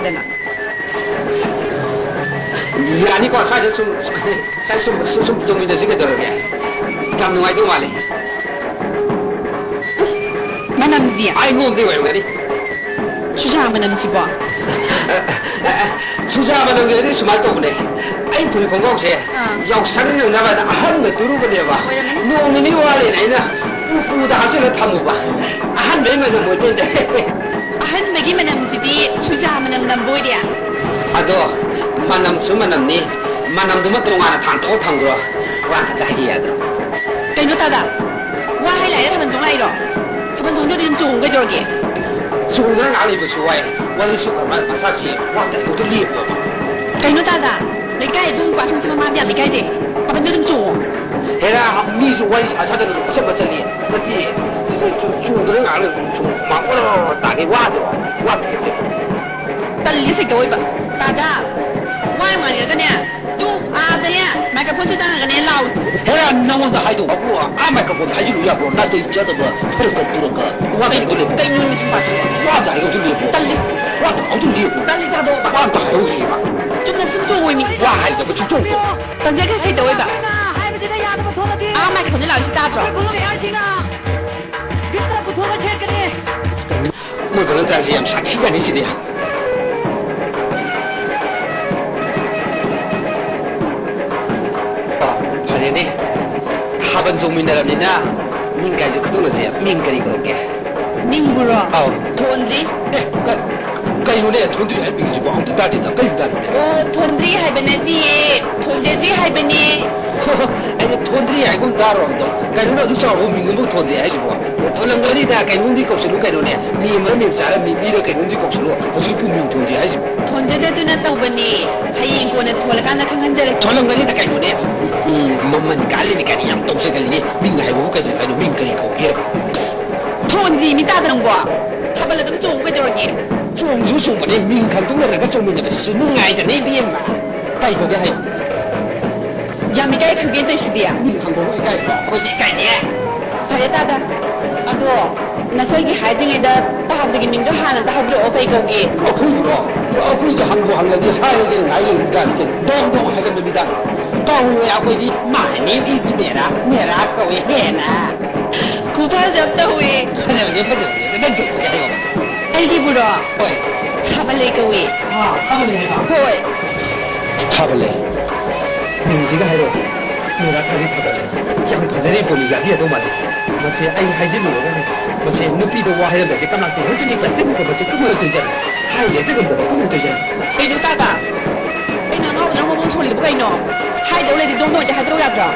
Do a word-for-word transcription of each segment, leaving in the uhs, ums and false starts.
ꯗꯅ꯫ ꯌꯥꯅꯤꯀꯣ, ꯁ꯭ꯋꯥꯏꯗ ꯁꯨꯝ, ꯁ꯭ꯋꯥꯏ ꯁꯨꯝ, ꯁꯨꯝ, ꯁꯨꯝ ꯇꯣꯡꯃꯤꯟꯅꯁꯤ ꯀꯩꯗꯧꯔꯒꯦ? ꯌꯥꯝ ꯅꯨꯡꯉꯥꯏꯗꯧ ꯃꯥꯜꯂꯦ꯫ ꯃꯅꯝꯗꯤ? ꯑꯩꯉꯣꯟꯗꯤ ꯑꯣꯏꯔꯝꯒꯅꯤ꯫ ꯆꯨꯖꯥꯛ ꯃꯅꯝꯁꯤꯕꯣ? ꯆꯨꯖꯥꯛ ꯃꯅꯝꯒꯤꯗꯤ ꯁꯨꯃꯥꯏꯅ ꯇꯧꯕꯅꯦ꯫ ꯑꯩ ꯐꯨꯔꯤꯠ ꯈꯣꯡꯒ꯭ꯔꯥꯎꯁꯦ ꯑꯥ꯫ ꯌꯥꯎꯁꯪ ꯅꯪꯅꯕ ꯍꯥꯏꯅ ꯑꯍꯟꯕ ꯇꯨꯔꯨꯕꯅꯦꯕ꯫ ꯑꯣꯏꯔꯝꯒꯅꯤ꯫ ꯅꯣꯡ ꯅꯤꯅꯤ ꯋꯥꯠꯂꯦꯅ ꯑꯩꯅ ꯎꯄꯨꯗ ꯍꯥꯞꯆꯤꯜꯂ ꯊꯝꯃꯨꯕ꯫ ꯑꯍꯟꯕꯩ ꯃꯅꯝ ꯑꯣꯏꯗꯣꯏꯅꯦ꯫ ꯑꯍꯟꯕꯒꯤ ꯃꯅꯝꯁꯤꯗꯤ ꯆꯨꯖꯥ ꯃꯅꯝ ꯅꯝꯕ ꯑꯣꯏꯗꯦ? ꯑꯗꯣ ꯃꯅꯝꯁꯨ ꯃꯅꯝꯅꯤ, ꯃꯅꯝꯗꯨꯃ ꯇꯣꯉꯥꯟꯅ ꯊꯥꯡꯇꯣꯛꯑ ꯊꯝꯈ꯭ꯔꯣ꯫ ꯋꯥ ꯈꯛꯇ ꯍꯥꯏꯒꯦ ꯌꯥꯗ꯭ꯔꯣ? ꯀꯩꯅꯣ ꯇꯥꯗ? ꯋꯥ ꯍꯥꯏ ꯂꯥꯛꯑꯦ ꯊꯥꯕꯜ ꯆꯣꯡ ꯂꯥꯛꯏꯔꯣ? ꯊꯥꯕꯜ ꯆꯣꯡꯗꯣꯏꯗꯤ ꯑꯗꯨꯝ ꯆꯣꯡꯉꯨ ꯀꯩꯗꯧꯔꯒꯦ? ꯆꯣꯡꯗꯅ ꯉꯥꯏꯍꯥꯛ ꯂꯩꯕꯁꯨ ꯋꯥꯏ꯫ ꯋꯥꯔꯤꯁꯨ ꯈꯔ ꯃꯁꯥꯁꯤ ꯋꯥ ꯇꯥꯏꯕꯗ ꯂꯦꯞꯄꯣꯕ꯫ ꯀꯩꯅꯣ ꯇꯥꯗ? ꯂꯩꯀꯥꯏ ꯏꯕꯨꯡ ꯏꯄ꯭ꯋꯥꯁꯤꯡꯁꯤ ꯃꯃꯥꯡꯗ ꯌꯥꯝ ꯏꯀꯥꯏꯖꯩ꯫ ꯊꯥꯕꯜꯗꯣ ꯑꯗꯨꯝ ꯆꯣꯡꯉꯣ꯫ ꯍꯦꯔꯥ, ꯃꯤꯁꯨ ꯋꯥꯔꯤ ꯁꯥ ꯁꯥꯗꯅ ꯑꯗꯨꯝ ꯆꯠꯄ ꯆꯠꯂꯤ꯫ ꯅꯠꯇꯦ, ꯆꯣꯡ-, ꯆꯣꯡꯗꯅ ꯉꯥꯏꯍꯥꯛ ꯂꯩꯕꯗꯨ ꯁꯨꯝ ꯍꯨꯃꯥꯡ ꯑꯣꯔꯣ ꯑꯣꯔꯣ ꯇꯥꯒꯦ ꯋꯥꯗ꯭ꯔꯣ? ꯋꯥꯗ꯭ꯔꯣ? ꯇꯜꯂꯤ ꯁꯦꯛꯇ ꯑꯣꯏꯕ꯫ ꯇꯥꯗ, ꯋꯥ ꯌꯥꯝ ꯉꯥꯡꯅꯤꯡꯉꯒꯅꯦ, ꯇꯨ, ꯑꯥꯗꯅꯦ, ꯃꯥꯏꯀ꯭ꯔꯣꯐꯣꯟꯁꯦ ꯆꯪꯉꯒꯅꯦ ꯂꯥꯎ꯫ ꯍꯦꯔꯥ, ꯅꯉꯣꯟꯗ ꯍꯥꯏꯗꯧꯕꯕꯨ ꯑꯥ ꯃꯥꯏꯀ꯭ꯔꯣꯐꯣꯟꯗ ꯍꯥꯏꯖꯤꯜꯂꯨ ꯌꯥꯕ꯭ꯔꯣ? ꯅꯥꯇꯩ ꯆꯥꯗꯕ ꯐꯔꯛꯀ ꯇꯨꯔꯛꯀ ꯋꯥ ꯀꯩ-, ꯍꯥꯏꯗꯧ ꯂꯩꯕ꯭ꯔꯣ? ꯀꯩꯅꯣ ꯃꯁꯤ ꯅꯨꯄꯥꯁꯤꯕꯣ? ꯋꯥ ꯑꯝꯇ ꯍꯥꯏꯗꯧꯗꯨ ꯂꯦꯞꯄꯣ꯫ ꯇꯜꯂꯤ꯫ ꯋꯥ ꯑꯝꯇ ꯍꯥꯏꯗꯧ ꯂꯦꯞꯄꯣ꯫ ꯇꯜꯂꯤ ꯊꯥꯗꯣꯛꯑꯣ꯫ ꯋꯥ ꯑꯝꯇ ꯍꯥꯏꯍꯧꯈꯤꯕ꯫ ꯆꯨꯝꯅ ꯁꯨꯝ ꯆꯣꯡꯉꯣꯏ ꯃꯤ꯫ ꯋꯥ ꯍꯥꯏꯗꯕ ꯁꯨꯡꯆꯣꯡ ꯆꯣꯡ-, ꯇꯟꯖꯒꯦ ꯁꯩꯇ ꯑꯣꯏꯕ꯫ ꯍꯥꯏꯕꯁꯤꯗ ꯌꯥꯗꯕ ꯊꯣꯛꯂꯗꯤ ꯑꯥ ꯃꯥꯏꯈꯣꯟꯗ ꯂꯥꯛꯏꯁꯤ ꯇꯥꯗ꯭ꯔꯣ? ꯑꯩꯈꯣꯏ ꯄꯨꯂꯞ ꯌꯥꯔꯤꯁꯤꯅ ꯕꯤꯠꯇ ꯄꯨꯊꯣꯛꯑꯒ ꯁꯦꯠꯀꯅꯤ꯫ ꯃꯣꯏ ꯚꯣꯂꯨꯟꯇꯤꯌꯥꯔꯁꯤ ꯌꯥꯝ ꯁꯥꯊꯤꯖꯥꯠꯅꯤ ꯁꯤꯗꯤ꯫ ꯑꯣ, ꯐꯔꯦꯅꯦ꯫ ꯊꯥꯕꯜ ꯆꯣꯡꯃꯤꯟꯅꯔꯕꯅꯤꯅ ꯃꯤꯡ ꯀꯥꯏꯁꯨ ꯈꯪꯗꯣꯛꯅꯁꯦ꯫ ꯃꯤꯡ ꯀꯔꯤ ꯀꯧꯒꯦ? ꯃꯤꯡꯕꯨꯔꯣ? ꯑꯧ꯫ ꯊꯣꯟꯗ꯭ꯔꯤ꯫ ꯑꯦ, ꯀ-, ꯀꯩꯅꯣꯅꯦ? ꯊꯣꯟꯗ꯭ꯔꯤ ꯍꯥꯏꯕ ꯃꯤꯡꯁꯤꯕꯨ ꯑꯃꯨꯛꯇ ꯇꯥꯗꯦꯗ꯫ ꯀꯩ ꯃꯇꯥꯡꯅꯣꯅꯦ? ꯑꯣ, ꯊꯣꯟꯗ꯭ꯔꯤ ꯍꯥꯏꯕ ꯅꯠꯇꯤꯌꯦ, ꯊꯣꯟꯖꯗ꯭ꯔꯤ ꯍꯥꯏꯕꯅꯦ꯫ ꯑꯩꯗꯤ ꯊꯣꯟꯗ꯭ꯔꯤ ꯍꯥꯏꯒꯨꯝ ꯇꯥꯔꯨꯔꯕꯗꯣ꯫ ꯀꯩꯅꯣꯅꯦ ꯑꯗꯨꯛ ꯆꯥꯎꯔꯕ ꯃꯤꯡ ꯑꯃꯕꯨ ꯊꯣꯟꯗꯦ ꯍꯥꯏꯁꯤꯕꯣ? ꯊꯣꯜꯂꯝꯒꯅꯤꯗ, ꯀꯩꯅꯣꯝꯗꯤ ꯀꯧꯁꯜꯂꯨ ꯀꯩꯅꯣꯅꯦ꯫ ꯃꯤ ꯑꯃꯔ ꯃꯤꯡ ꯆꯥꯔ ꯃꯤ ꯃꯤꯔ ꯀꯩꯅꯣꯝꯗꯤ ꯀꯧꯁꯜꯂꯨ꯫ ꯍꯧꯖꯤꯛꯄꯨ ꯃꯤꯡ ꯊꯣꯟꯗꯦ ꯍꯥꯏꯁꯤꯕꯣ? ꯊꯣꯟꯖꯗꯗꯨꯅ ꯇꯧꯕꯅꯦ꯫ ꯍꯌꯦꯡ ꯀꯣꯟꯅ ꯊꯣꯜꯂꯀꯥꯟꯗ ꯈꯪꯍꯟꯖꯔꯛꯀꯦ꯫ ꯊꯣꯜꯂꯝꯒꯅꯤꯗ ꯀꯩꯅꯣꯅꯦ꯫ ꯎꯝ, ꯃꯃꯜ ꯀꯥꯜꯂꯤꯅꯦ ꯀꯥꯏꯅ ꯌꯥꯝ ꯇꯧꯖꯒꯜꯂꯤꯅꯦ꯫ ꯃꯤꯡ ꯍꯥꯏꯕꯕꯨ ꯀꯩꯗꯧ ꯍꯥꯏꯅꯣ? ꯃꯤꯡ ꯀꯔꯤ ꯀꯧꯒꯦ? ꯑꯁ! ꯊꯣꯟꯗ꯭ꯔꯤ ꯃꯤ ꯇꯥꯗ ꯅꯪꯕꯣ꯫ ꯊꯥꯕꯜ ꯑꯗꯨꯝ ꯆꯣꯡꯉꯨ ꯀꯩꯗꯧꯔꯒꯦ? ꯆꯣꯡꯁꯨ ꯆꯣꯡꯕꯅꯦ, ꯃꯤꯡ ꯈꯪꯗꯣꯛꯅꯔꯒ ꯆꯣꯡꯃꯤꯟꯅꯕꯁꯤꯁꯨ ꯅꯨꯡꯉꯥꯏꯗꯅꯦ, ꯏꯕꯦꯝꯃ꯫ ꯀꯩ ꯀꯧꯒꯦ ꯍꯥꯏꯅꯣ? ꯌꯥꯝ ꯏꯀꯥꯏ ꯈꯪꯗꯦ ꯇꯧꯏꯁꯤꯗꯤ꯫ ꯃꯤꯡ ꯍꯪꯕꯕꯨ ꯏꯀꯥꯏꯕ꯭ꯔꯣ? ꯑꯩꯈꯣꯏꯗꯤ ꯏꯀꯥꯏꯗꯦ꯫ ꯐꯔꯦ ꯇꯥꯗ꯫ ꯑꯗꯣ ꯅꯆꯦꯒꯤ ꯍꯥꯏꯗ꯭ꯔꯤꯉꯩꯗ ꯇꯥꯕꯗꯒꯤ ꯃꯤꯡꯗꯣ ꯍꯥꯟꯅ ꯑꯝꯇ ꯍꯥꯏꯕꯤꯔꯛꯑꯣ, ꯀꯩ ꯀꯧꯒꯦ? ꯑꯩꯈꯣꯏꯕꯨꯔꯣ? ꯑꯩꯈꯣꯏꯗꯤ ꯍꯪꯕꯨ ꯍꯪꯂꯗꯤ ꯍꯥꯏꯔꯒꯦꯅ ꯉꯥꯏꯔꯤꯕ ꯖꯥꯠꯅꯤ ꯀꯩꯅꯣ꯫ ꯗꯣꯡ ꯗꯣꯡ ꯍꯥꯏꯒꯟꯕ ꯃꯤꯗ ꯀꯧꯔꯦ ꯑꯩꯈꯣꯏꯗꯤ꯫ My name is ꯃꯦꯔꯥ, ꯃꯦꯔꯥ ꯀꯧꯏ ꯍꯦꯟꯅ꯫ ꯈꯨꯐꯖ ꯑꯃ ꯇꯧꯏ꯫ ꯐꯖꯕꯅꯦ, ꯐꯖꯕꯅꯦ꯫ ꯑꯗꯣ ꯅꯪ ꯀꯩ ꯀꯧꯒꯦ ꯍꯥꯏꯌꯣꯕ꯫ ꯑꯩꯒꯤꯕꯨꯔꯣ? ꯍꯣꯏ꯫ ꯊꯥꯕꯂꯩ ꯀꯧꯏ꯫ ꯑꯥ, ꯊꯥꯕꯂꯩ ꯍꯥꯏꯕ? ꯍꯣꯏ꯫ ꯊꯥꯕꯂꯩ꯫ ꯃꯤꯡꯁꯤꯒ ꯍꯥꯏꯔꯣ꯫ ꯃꯦꯔꯥ ꯊꯥꯕꯤ ꯊꯥꯕꯂꯩ꯫ ꯌꯥꯝ ꯐꯖꯔꯤ ꯄꯣꯠꯅꯤ, ꯌꯥꯗꯤ ꯌꯥꯗꯧ ꯃꯥꯜꯂꯤ꯫ ꯃꯁꯤ ꯑꯩ ꯍꯥꯏꯖꯤꯜꯂꯨꯔꯒꯅꯦ꯫ ꯃꯁꯤ ꯅꯨꯄꯤꯗ ꯋꯥ ꯍꯥꯏꯔꯝꯕꯁꯦ ꯀꯅꯥꯁꯨ ꯍꯦꯛꯇꯅꯤ ꯄ꯭ꯂꯥꯁꯇꯤꯛ ꯀꯨꯝꯕꯁꯦ ꯀꯃꯥꯏꯅ ꯇꯧꯔꯤꯖꯥꯠꯅꯣ? ꯍꯥꯏꯔꯤꯁꯦ ꯍꯦꯛꯇ ꯉꯝꯗꯕ ꯀꯃꯥꯏꯅ ꯇꯧꯔꯤꯖꯥꯠꯅꯣ? ꯀꯩꯅꯣ ꯇꯥꯗ? ꯑꯩꯅ ꯑꯉꯥꯎꯕꯗꯧꯅ ꯃꯑꯣꯡ ꯁꯣꯜꯂꯤꯗꯨꯕꯨ ꯀꯩꯅꯣ? ꯍꯥꯏꯗꯧ ꯂꯩꯗꯤ ꯗꯣꯡ ꯗꯣꯡ ꯍꯦꯛꯇ ꯍꯥꯏꯗꯣꯛ ꯌꯥꯗ꯭ꯔꯣ?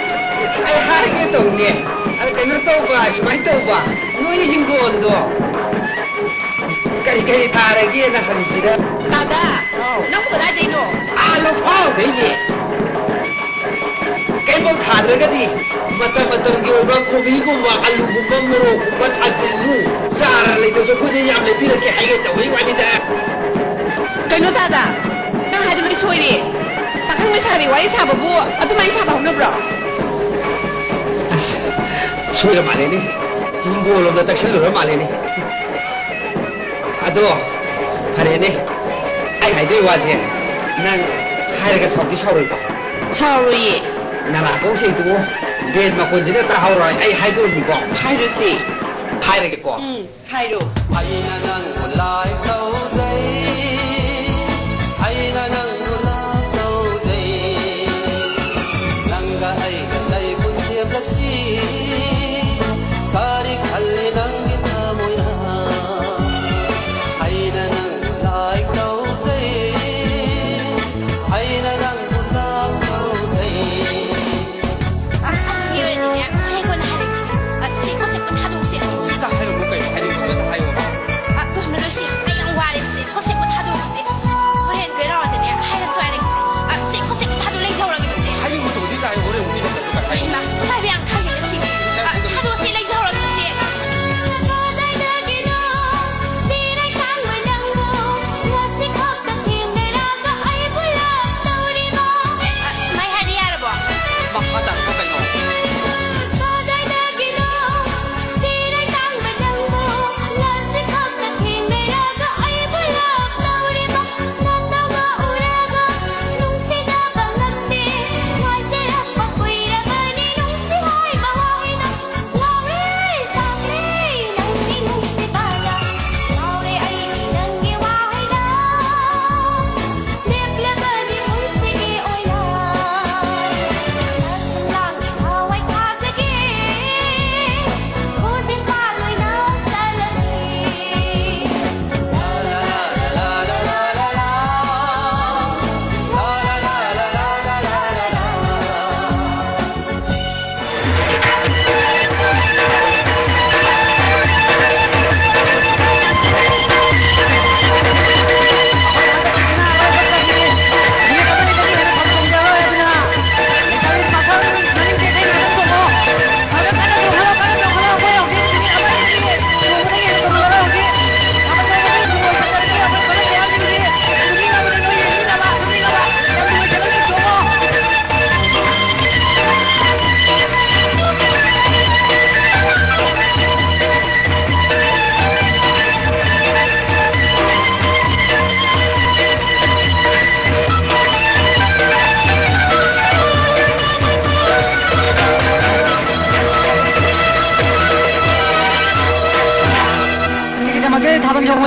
ꯑꯩ ꯍꯥꯏꯒꯦ ꯇꯧꯅꯦ꯫ ꯑꯗ ꯀꯩꯅꯣ ꯇꯧꯕ, ꯁꯨꯃꯥꯏꯅ ꯇꯧꯕ꯫ ꯅꯣꯏ ꯍꯤꯡꯒꯣꯜꯗꯣ ꯀꯔꯤ ꯀꯔꯤ ꯊꯥꯔꯒꯦꯅ ꯍꯪꯁꯤꯔ? ꯇꯥꯗ, ꯍꯥꯎ꯫ ꯅꯪꯕꯨ ꯀꯗꯥꯏꯗꯩꯅꯣ? ꯑꯥ, ꯂꯧꯈꯥꯎꯗꯩꯅꯦ꯫ ꯀꯩꯝꯐꯥꯎ ꯊꯥꯗ꯭ꯔꯒꯗꯤ ꯃꯇꯝ ꯃꯇꯝꯒꯤ ꯑꯣꯏꯕ ꯀꯣꯕꯤꯒꯨꯝꯕ, ꯑꯂꯨꯒꯨꯝꯕ, ꯃꯣꯔꯣꯛꯀꯨꯝꯕ ꯊꯥꯖꯤꯜꯂꯨ꯫ ꯆꯥꯔ ꯂꯩꯇ꯭ꯔꯁꯨ ꯑꯩꯈꯣꯏꯗ ꯌꯥꯝ ꯂꯩꯕꯤꯔꯛꯀꯦ ꯍꯥꯏꯒꯦ ꯇꯧꯕꯒꯤ ꯋꯥꯅꯤꯗ꯫ ꯀꯩꯅꯣ ꯇꯥꯗ, ꯅꯪ ꯍꯥꯏꯗꯣ ꯂꯣꯏ ꯁꯣꯏꯔꯦ꯫ ꯄꯥꯈꯪ ꯂꯩꯁꯥꯕꯤ ꯋꯥꯔꯤ ꯁꯥꯕꯕꯨ ꯑꯗꯨꯃꯥꯏꯅ ꯁꯥꯕ ꯍꯧꯅꯕ꯭ꯔꯣ? ꯑꯁ, ꯁꯣꯏꯔ ꯃꯥꯜꯂꯦꯅꯦ꯫ ꯍꯤꯡꯒꯣꯜ ꯂꯣꯝꯗ ꯇꯛꯁꯜꯂꯨꯔ ꯃꯥꯜꯂꯦꯅꯦ꯫ ꯑꯗꯣ ꯐꯔꯦꯅꯦ, ꯑꯩ ꯍꯥꯏꯗꯣꯏ ꯋꯥꯁꯦ ꯅꯪ ꯍꯥꯏꯔꯒ ꯁꯥꯎꯗꯤ ꯁꯥꯎꯔꯣꯏꯀꯣ? ꯁꯥꯎꯔꯣꯏꯌꯦ꯫ ꯅꯅꯥꯀꯣꯡ ꯁꯦꯡꯇꯣꯛꯑꯣ, ꯕꯦꯟ ꯃꯈꯣꯟꯁꯤꯅ ꯇꯥꯍꯧꯔꯣꯏ꯫ ꯑꯩ ꯍꯥꯏꯗꯣꯔꯤꯅꯤꯀꯣ꯫ ꯍꯥꯏꯔꯨꯁꯤ꯫ ꯍꯥꯏꯔꯒꯦꯀꯣ꯫ ꯎꯝ, ꯍꯥꯏꯔꯣ꯫ ꯑꯩꯅ ꯅꯪꯕꯨ ꯂꯥꯏ ꯇꯧꯖꯩ, ꯑꯩꯅ ꯅꯪꯕꯨ ꯂꯥꯏ ꯇꯧꯖꯩ, ꯅꯪꯒ ꯑꯩꯒ ꯂꯩ ꯄꯨꯟꯁꯤ ꯑꯁꯤ꯫ ꯀꯔꯤ ꯈꯜꯂꯤ ꯅꯪꯒꯤ ꯊꯃꯣꯏꯅ? ꯑꯩꯅ ꯅꯪꯕꯨ ꯂꯥꯏ ꯇꯧꯖꯩ, ꯑꯩꯅ ꯅꯪꯕꯨ ꯂꯥꯏ ꯇꯧꯖꯩ꯫ ꯑꯁ, ꯁꯤ ꯑꯣꯏꯔꯗꯤꯅꯦ, ꯍꯣꯔꯦꯟ ꯀꯣꯟꯅ ꯍꯥꯏꯔꯒꯦꯁꯦ꯫ ꯑ, ꯁꯤ ꯄꯣꯠꯁꯦ ꯑꯝꯇ ꯊꯥꯗꯣꯛꯁꯦ꯫ ꯁꯤꯗ ꯍꯥꯏꯔꯨꯕ ꯀꯩꯅꯣ? ꯍꯥꯏꯅꯤꯡꯕꯗꯨꯗ ꯍꯥꯏꯌꯣꯕ꯫ ꯑ, ꯀꯣꯟꯅꯔꯣꯏꯁꯦ꯫ ꯑꯩ ꯌꯥꯝ ꯋꯥꯔꯦ꯫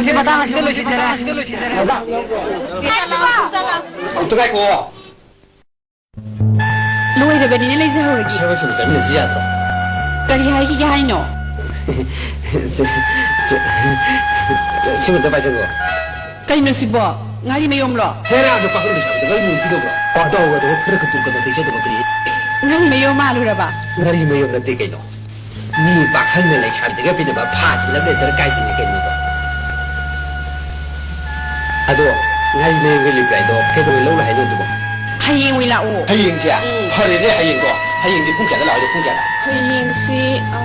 ꯁꯤ ꯃꯇꯥꯡ ꯑꯁꯤꯗ ꯂꯣꯏꯁꯤꯟꯖꯔꯦ꯫ ꯑꯝꯇ ꯉꯥꯏꯈꯣ꯫ ꯂꯣꯏꯔꯕꯅꯤꯅ ꯂꯩꯖꯍꯧꯔꯒꯦ꯫ ꯑꯁ, ꯍꯣꯏ, ꯁꯨꯝ ꯆꯠꯃꯤꯟꯅꯁꯤ ꯌꯥꯗ꯭ꯔꯣ? ꯀꯔꯤ ꯍꯥꯏꯈꯤꯒꯦ ꯍꯥꯏꯅꯣ? ꯁꯤ, ꯁꯤ, ꯁꯤꯃꯇ ꯄꯥꯏꯁꯤꯜꯂꯣ꯫ ꯀꯩꯅꯣ ꯁꯤꯕꯣ? ꯉꯥꯔꯤ ꯃꯌꯣꯝꯂꯣ? ꯍꯦꯔꯥ, ꯑꯗꯣ ꯄꯥꯈꯪ ꯂꯩꯁꯥꯕꯤꯗ ꯉꯥꯔꯤ ꯃꯌꯣꯝ ꯄꯤꯗꯧꯕ꯭ꯔꯣ? ꯄꯥꯗꯧ ꯑꯗꯨꯒ ꯈꯔ ꯀꯇꯨ ꯀꯇꯨ ꯇꯩꯖꯗꯕ ꯀꯔꯤ? ꯉꯥꯔꯤ ꯃꯌꯣꯝ ꯃꯥꯜꯂꯨꯔꯕ? ꯉꯥꯔꯤ ꯃꯌꯣꯝ ꯅꯠꯇꯦ ꯀꯩꯅꯣ꯫ ꯃꯤ ꯄꯥꯈꯪꯅ ꯂꯩꯁꯥꯕꯤꯗꯒ ꯄꯤꯅꯕ ꯐꯥꯁꯤ ꯂꯞ ꯂꯦꯇꯔ ꯀꯥꯏꯗꯨꯅꯤ ꯀꯩꯅꯣꯗꯣ꯫ ꯑꯗꯣ ꯉꯥꯔꯤ ꯂꯩꯔꯒ ꯂꯤꯕ꯭ꯔꯥꯏꯗꯣ ꯀꯩꯗꯧꯉꯩ ꯂꯧ ꯂꯥꯛ ꯍꯥꯏꯅꯣ ꯑꯗꯨꯕꯣ? ꯍꯌꯦꯡ ꯑꯣꯏ ꯂꯥꯛꯑꯣ꯫ ꯍꯌꯦꯡꯁꯦ? ꯎꯝ꯫ ꯐꯔꯦꯅꯦ ꯍꯌꯦꯡꯗꯣ꯫ ꯍꯌꯦꯡꯁꯦ ꯄꯨꯡ ꯀꯌꯥꯗ ꯂꯥꯛꯑꯣ ꯍꯥꯏꯅꯣ? ꯄꯨꯡ ꯀꯌꯥꯗ? ꯍꯌꯦꯡꯁꯤ, ꯑ,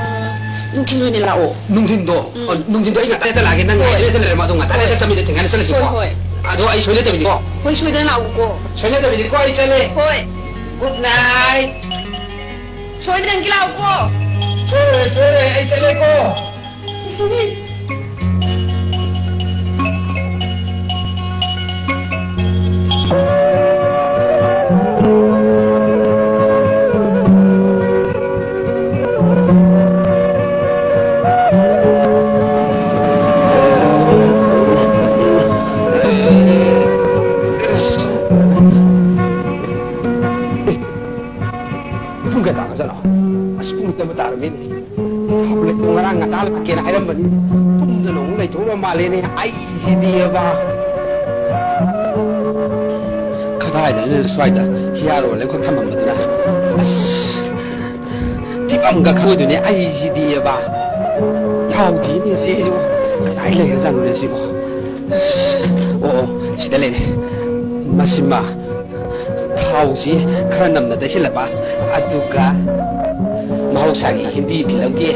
ꯅꯨꯡꯊꯤꯜ ꯑꯣꯏꯅ ꯂꯥꯛꯑꯣ꯫ ꯅꯨꯡꯊꯤꯟꯗꯣ? ꯎꯝ꯫ ꯑ, ꯅꯨꯡꯊꯤꯟꯗꯣ ꯑꯩ ꯉꯟꯇꯥ ꯍꯦꯛꯇ ꯂꯥꯛꯑꯒꯦ꯫ ꯅꯪ ꯍꯣꯏ꯫ ꯉꯥꯏꯗ ꯍꯦꯛꯇ ꯂꯩꯔꯝꯃꯣ꯫ ꯑꯗꯣ ꯉꯟꯇꯥ ꯍꯣꯏ꯫ ꯍꯦꯛꯇ ꯆꯠꯃꯤꯟꯅ ꯊꯦꯡꯅꯅ ꯆꯠꯂꯁꯤꯀꯣ꯫ ꯍꯣꯏ, ꯍꯣꯏ꯫ ꯑꯗꯣ ꯑꯩ ꯁꯣꯏꯅꯗꯕꯤꯅꯤꯀꯣ? ꯍꯣꯏ, ꯁꯣꯏꯗꯅ ꯂꯥꯛꯎꯀꯣ꯫ ꯁꯣꯏꯅꯗꯕꯤꯅꯤꯀꯣ? ꯑꯩ ꯆꯠꯂꯦ꯫ ꯍꯣꯏ꯫ Good night꯫ ꯁꯣꯏꯗꯅ ꯂꯥꯛꯎꯀꯣ꯫ ꯁꯣꯏꯔꯣꯏ, ꯁꯣꯏꯔꯣꯏ, ꯑꯩ ꯆꯠꯂꯦꯀꯣ꯫ ꯄꯨꯡ ꯀꯌꯥ ꯇꯥꯔꯖꯥꯠꯅꯣ? ꯑꯁ, ꯄꯨꯡ ꯇꯔꯥ ꯇꯥꯔꯝꯃꯦꯅꯦ꯫ ꯊꯥꯕꯂꯠꯄꯨ ꯉꯔꯥꯡ ꯉꯟꯇꯥ ꯂꯥꯛꯀꯦꯅ ꯍꯥꯏꯔꯝꯕꯅꯤ꯫ ꯇꯨꯝꯗꯅ ꯑꯃꯨꯛ ꯂꯩꯊꯣꯛꯑ ꯃꯥꯜꯂꯦꯅꯦ꯫ ꯑꯩꯁꯤꯗꯤꯕ꯫ ꯀꯗꯥꯏꯗ ꯑꯩꯅ ꯁ꯭ꯋꯥꯏꯗ ꯍꯤꯌꯥꯔ ꯑꯣꯏꯜ ꯑꯃꯈꯛ ꯊꯝꯃꯝꯕꯗꯨꯅ? ꯑꯁ, ꯇꯤꯛꯐꯝꯒ ꯈꯪꯉꯣꯏꯗꯣꯏꯅꯦ ꯑꯩꯁꯤꯗꯤꯕ꯫ ꯌꯥꯎꯗꯦꯅꯦ ꯁꯤꯁꯨ꯫ ꯀꯗꯥꯏ ꯂꯩꯈ꯭ꯔꯖꯥꯠꯅꯣꯅꯦ ꯁꯤꯕꯣ? ꯑꯁ, ꯑꯣ, ꯑꯣ, ꯁꯤꯗ ꯂꯩꯔꯦ꯫ ꯃꯁꯤꯃ ꯊꯥꯎꯁꯤ ꯈꯔ ꯅꯝꯅ ꯇꯩꯁꯤꯜꯂꯕ, ꯑꯗꯨꯒ ꯃꯍꯧꯁꯥꯒꯤ ꯍꯤꯟꯗꯤ ꯐꯤꯂꯝꯒꯤ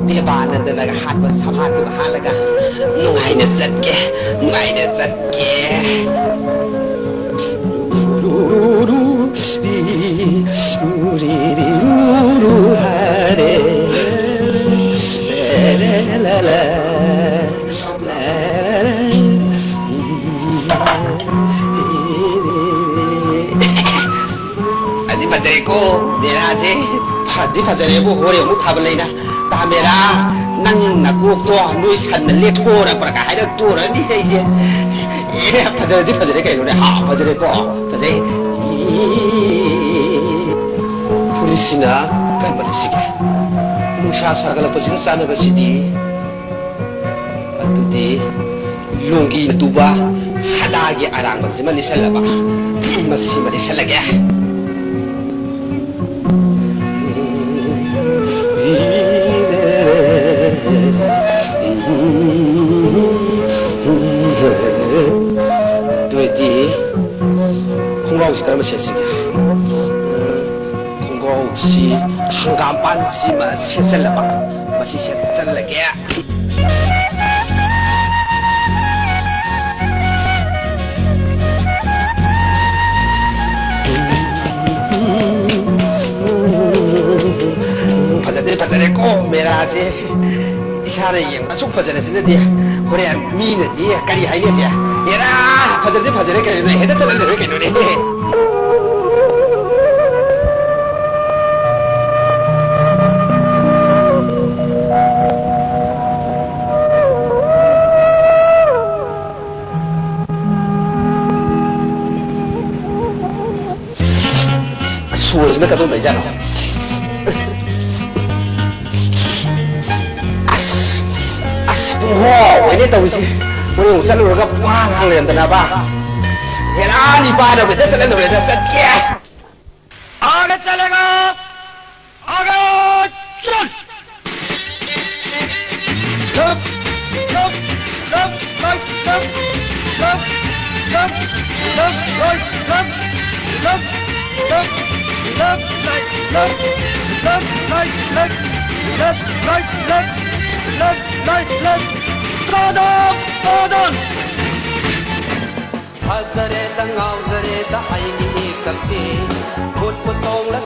ꯗꯦꯕꯥꯅꯟꯗꯅꯒ ꯍꯥꯠꯄ ꯁꯝꯍꯥꯠꯇꯨꯒ ꯍꯥꯠꯂꯒ ꯅꯨꯡꯉꯥꯏꯅ ꯆꯠꯀꯦ, ꯅꯨꯡꯉꯥꯏꯅ ꯆꯠꯀꯦ꯫ ꯐꯗꯤ ꯐꯖꯔꯦꯀꯣ ꯃꯦꯔꯥꯁꯦ꯫ ꯐꯗꯤ ꯐꯖꯔꯦꯕꯨ, ꯍꯣꯔꯦꯟ ꯑꯃꯨꯛ ꯊꯥꯕꯜ ꯂꯩꯅ ꯇꯥ ꯃꯦꯔꯥ꯫ ꯅꯪ ꯅꯀꯣꯛꯇꯣ ꯅꯣꯏ ꯁꯟꯅ ꯂꯦꯛꯊꯣꯔꯛꯄ꯭ꯔꯥ ꯀꯥꯏ ꯍꯥꯏꯔꯛꯇꯣꯔꯅꯤ ꯑꯩꯁꯦ꯫ ꯑꯦ, ꯐꯖꯔꯗꯤ ꯐꯖꯔꯦ ꯀꯩꯅꯣꯅꯦ? ꯍꯥ, ꯐꯖꯔꯦꯀꯣ? ꯐꯖꯩ꯫ ꯐꯨꯔꯤꯠꯁꯤꯅ ꯀꯔꯝꯕ ꯂꯤꯠꯁꯤꯒꯦ? ꯅꯨꯡꯁꯥ ꯁꯥꯒꯠꯂꯛꯄꯁꯤꯒ ꯆꯥꯟꯅꯕꯁꯤꯗꯤ꯫ ꯑꯗꯨꯗꯤ ꯂꯣꯡꯒꯤꯅ ꯇꯨꯕ ꯁꯥꯗꯥꯒꯤ ꯑꯔꯥꯡꯕꯁꯤꯃ ꯂꯤꯠꯁꯜꯂꯕ꯫ ꯃꯁꯤꯃ ꯂꯤꯠꯁꯜꯂꯒꯦ꯫ ꯑꯗꯨ ꯑꯣꯏꯗꯤ ꯈꯣꯡꯒ꯭ꯔꯥꯎꯁꯤ ꯀꯔꯝꯕ ꯁꯦꯠꯁꯤꯒꯦ? ꯈꯣꯡꯒ꯭ꯔꯥꯎꯁꯤ ꯍꯪꯒꯥꯝꯄꯥꯟꯁꯤꯃ ꯁꯦꯠꯆꯜꯂꯕ, ꯃꯁꯤ ꯁꯦꯠꯆꯜꯂꯒꯦ꯫ ꯐꯖꯗꯦ, ꯐꯖꯔꯦꯀꯣ ꯃꯦꯔꯥꯁꯦ꯫ ꯏꯁꯥꯅ ꯌꯦꯡꯕ ꯑꯁꯨꯛ ꯐꯖꯔꯁꯤꯅꯗꯤ ꯍꯣꯔꯦꯟ ꯃꯤꯅꯗꯤ ꯀꯔꯤ ꯍꯥꯏꯅꯁꯦ? ꯑꯦꯔꯥ, ꯐꯖꯗꯦ, ꯐꯖꯔꯦ ꯀꯩꯅꯣꯅꯦ, ꯍꯦꯛꯇ ꯆꯠꯍꯜꯂꯔꯣꯏ ꯀꯩꯅꯣꯅꯦ꯫ ꯁꯣꯔꯁꯤꯅ ꯀꯗꯣꯝ ꯂꯩꯖꯥꯠꯅꯣ? ꯑꯁ! ꯑꯁ! ꯄꯨꯡꯍꯣꯡ ꯑꯣꯏꯅꯦ ꯇꯧꯔꯤꯁꯤ꯫ ꯍꯣꯔꯦꯟ ꯑꯃꯨꯛ ꯆꯠꯂꯨꯔꯒ ꯄꯨꯡꯍꯥꯡ ꯍꯥꯡ ꯂꯩꯔꯝꯗꯅꯕ꯫ ꯍꯦꯔꯥ, ꯅꯤꯄꯥꯗ ꯍꯦꯛꯇ ꯆꯠꯍꯜꯂꯨꯔꯦꯗ, ꯆꯠꯀꯦ꯫ आगे चलेगा, आगे चल। Left, left, left, right, left, left, left, left, right, left, left, left, left, right, left, left, right, left, left, right, left, left, right, left. ꯀꯗꯝ, ꯀꯗꯝ꯫ ꯐꯖꯔꯦꯗ ꯉꯥꯎꯖꯔꯦꯗ ꯑꯩꯒꯤ ꯏꯁꯛꯁꯤ꯫ ꯀꯨꯠꯄꯨ ꯇꯣꯡꯂ